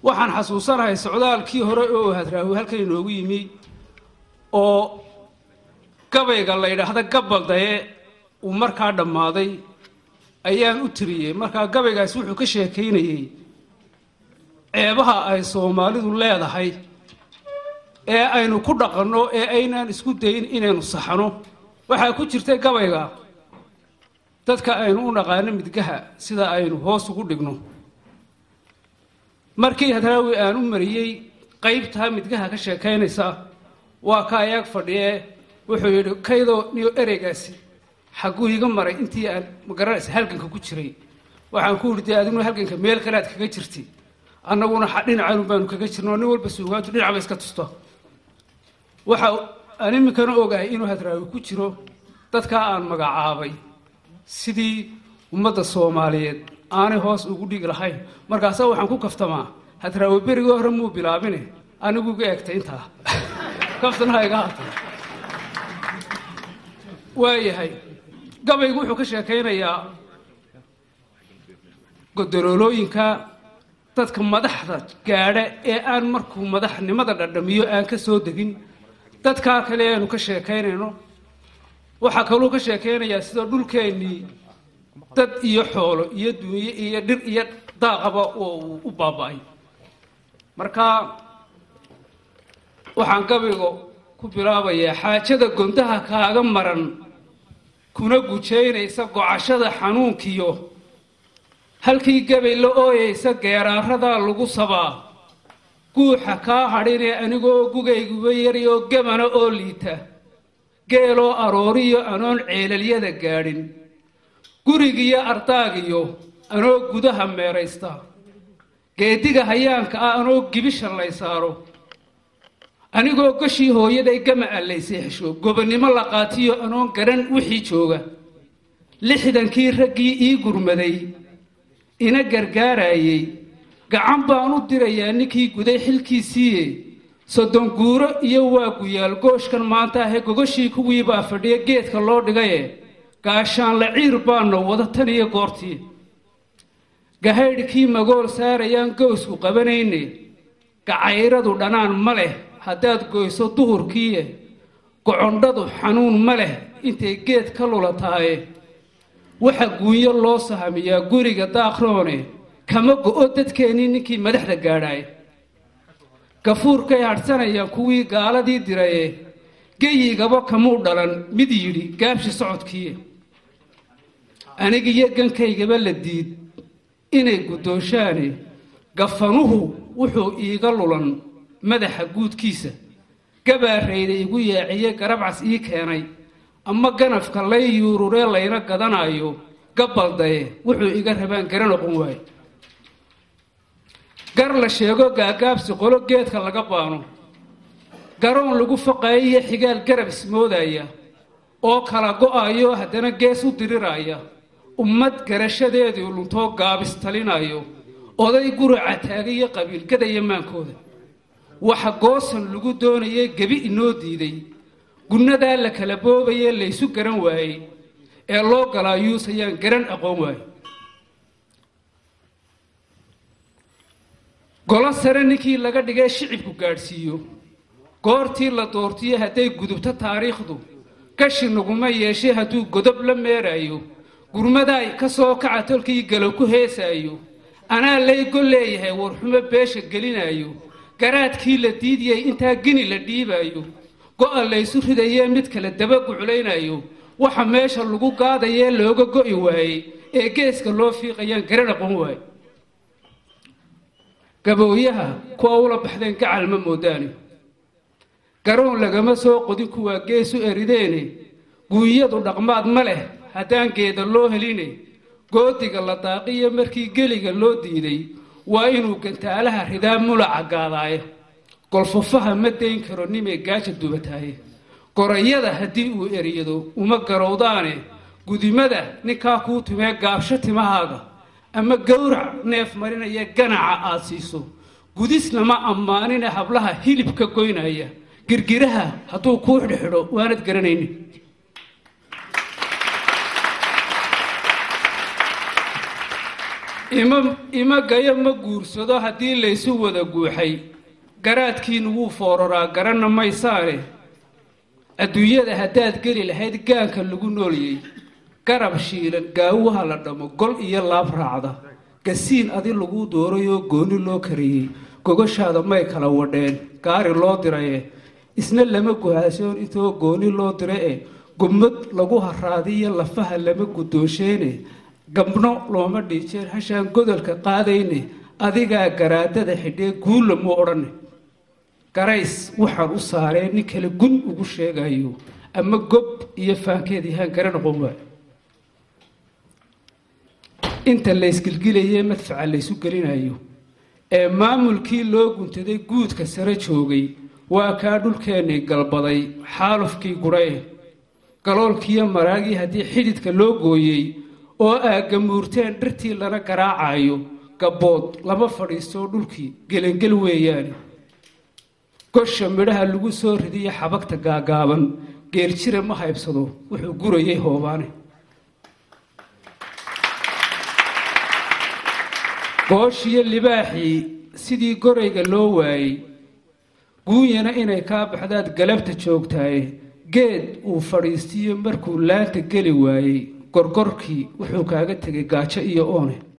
Waxaan xasuusanahay socdaalkii hore oo Hadraawi halkan inoogu yimi oo gabayga la yidhaahda Gabaldaye uu markaa dhammaaday ayaan u tiriyey. Markaa gabaygaasi wuxuu ka sheekaynayey ceebaha ay Soomaalidu leedahay ee aynu ku dhaqanno ee aynaan isku dayin inaynu saxno. Waxaa ku jirtay gabayga dadka aynu u naqaano midgaha sida aynu hoos ugu dhigno. Markii Hadraawi aan u mariyey qaybtaa midgaha ka sheekaynaysa, waa ka ayaag fadhiye, wuxuu yidhi: "Kaydoo niyo, ereygaasi xagguu iga maray intii aan magaranaysa halganka ku jiray?" Waxaan ku yidhi: "Dee adiguna halganka meel kale aad kaga jirtay, annaguna dhinacanun baanu kaga jirno. Nin walba suugaantu dhinac ba iska tusto." Waxa aan iminkana ogahay inuu Hadraawi ku jiro dadkaa aan magacaabay sidii ummadda Soomaaliyeed aanay hoos ugu dhigi lahayn. Markaasa waxaan ku kaftamaa, Hadraawi berigii hore muu bilaabine, anigu iga eegtay. Intaa kaftanaha iga haatay. Waayahay, gabaygu wuxuu ka sheekaynayaa godoloolooyinka dadka madaxda gaadha ee aan markuu madaxnimada dhadhamiyo aan ka soo degin, dadkaa kale aanu ka sheekaynayno. Waxaa kaluu ka sheekaynayaa sida dhulkeennii dad iyo xoolo iyo duunye iyo dhir iyo daaqaba oo uu u baaba'ay. Marka waxaan gabayga ku bilaabayaa: xaajada gondaha kaaga maran kuna gujaynaysa gocashada xanuunkiyo halkii gabay la ooyeysa geeraaradaa lagu sabaa guuxa kaa hadhinee, anigoo gugayguba yariyoo gemana oo liita, geeloo arooriyo anoon ceelalyada gaadhin, gurigiyo ardaagiyo anoo gudaha meeraysta, geediga hayaanka ah anoo gibisha lay saaro, anigoo gashii hooyaday gama allaysay hesho, gobonnimo la qaatiyo anoon garan wixii jooga, 60kii raggii ii gurmaday ina gargaarayey, gacan baan u dirayaa ninkii guday xilkiisiiye. 30 guuro iyo waa guyaal gooshkan maanta ahe, gogoshii kuwii baa fadhiya geedka loo dhigaye, gaashaan la ciir baana wada tan iyo goortii gahaydhkii magool saarayaan gowsku qabanayne, gacayradu dhanaan ma leh haddaad goyso duhurkiiye, gocondhadu xanuun ma leh intay geed ka lulataaye, waxa guunyo loo sahamiyaa guriga daaqroone, kama go'o dadkeennii ninkii madaxda gaadhaaye, gafuurkay hadhsanayaan kuwii gaaladii diraye, geyigaba kamuu dhalan mid yidhi gaabshi socodkiiye, anigiyo gankaygaba la diid inay guddoonshaane, gafanuhu wuxuu iiga lulan madaxa guudkiisa, gabaarayda igu yaaciye garabcas ii keenay, ama ganafka lay yuururee layna gadanaayo, gabaldaye wuxuu iga rabaan gara noqon waaye, gar la sheego gaagaabsi qolo geedka laga baano, garoon lagu faqaayo iyo xigaal garab ismoodaya oo kala go'ayo haddana gees u diriraya, ummad garashadeedii luntoo gaabis talinayo, oday guraca taagayo qabiilgadaya maankooda, waxa goosan lagu doonayay gebi inoo diiday, gunnadaa la kala boobayee laysu garan waayey ee loo galaa yuusayaan garan aqoon waaye, golo sare ninkii laga dhigay shicibku gaadhsiiyo goortii la doortiyo, hadday gudubto taariikhdu gashi naguma yeeshay, hadduu godob la meeraayo, gurmadaay ka soo kaca tolkii galo ku heesaayo, anaa lay gol leeyahay warxumo beesha gelinaayo, garaadkii la diidiyey intaa gini la dhiibaayo, go'a laysu ridayee mid kale daba guclaynayo, waxa meesha lagu gaadayee looga go'i waayey ee geeska loo fiiqayaan garan aqoon waaye, gabooyaha kuwa ula baxdeen gacal ma moodaane, garoon lagama soo qodin kuwaa geesu erideene, guunyadu dhaqmaad ma leh haddaan geeda loo heline, goodiga la daaqiyo markii geliga loo diiday waa inuu gantaalaha ridaa mulaca gaadaaye, golfofaha ma dayn karo nimay gaaja dubataaye, gorayada haddii uu eriyado uma garowdaane, gudimada ninkaa kuu tumee gaabsho timahaaga ama gowrac neef marinaya ganaca aad siiso, gudisna ma ammaanine hablaha hilibka goynaya, girgiraha hadduu kuu xidhxidho waanad garanaynin. Ima gayo ma guursado haddii laysu wada guuxay, garaadkiinu wuu foororaa garanna maysaane. Adduunyada haddaad geli lahayd gaanka lagu noolyey, garab shiilan gaawuha la dhamo gol iyo laab raacda, gasiin adi laguu doorayoo gooni loo kariyey, gogoshaada may kala wadheen gaari loo diraye. Isna lama guhaasoon intoo gooni loo dira e, gumad lagu haraadiyo lafaha lama guddoonsheene, gabno looma dhiijeen hashaan godolka qaadayne. Adigaa garaadada xidhee guulla muu odhane. Garays waxaan u saaree nin kale gun ugu sheegayo ama gob iyo faankeed yahaan gara noqon waayo. Inta laysgilgilayee madfaca laysu gelinayo ee maamulkii loo guntaday guudka sare joogay, waa kaa dhulkeennii galbaday xaalufkii gurae. Galoolkiiyo maraagii haddii xididka loo gooyey oo aagamuurteen dhirtii lana garaacayo, gabbood lama fadhiistoo dhulkii gelangel weeyaane. Gosha midhaha lagu soo ridiyo xabagta gaagaaban, geeljira ma haybsado wuxuu gurayay hoobaane. Gooshiyo libaaxii sidii gorayga loo waayey, guunyana inay kaa baxdaad galabta joogtaaye. Geed uu fadhiistiyo markuu laanta geli waayey, gorgorkii wuxuu kaaga tegay gaajo iyo oone.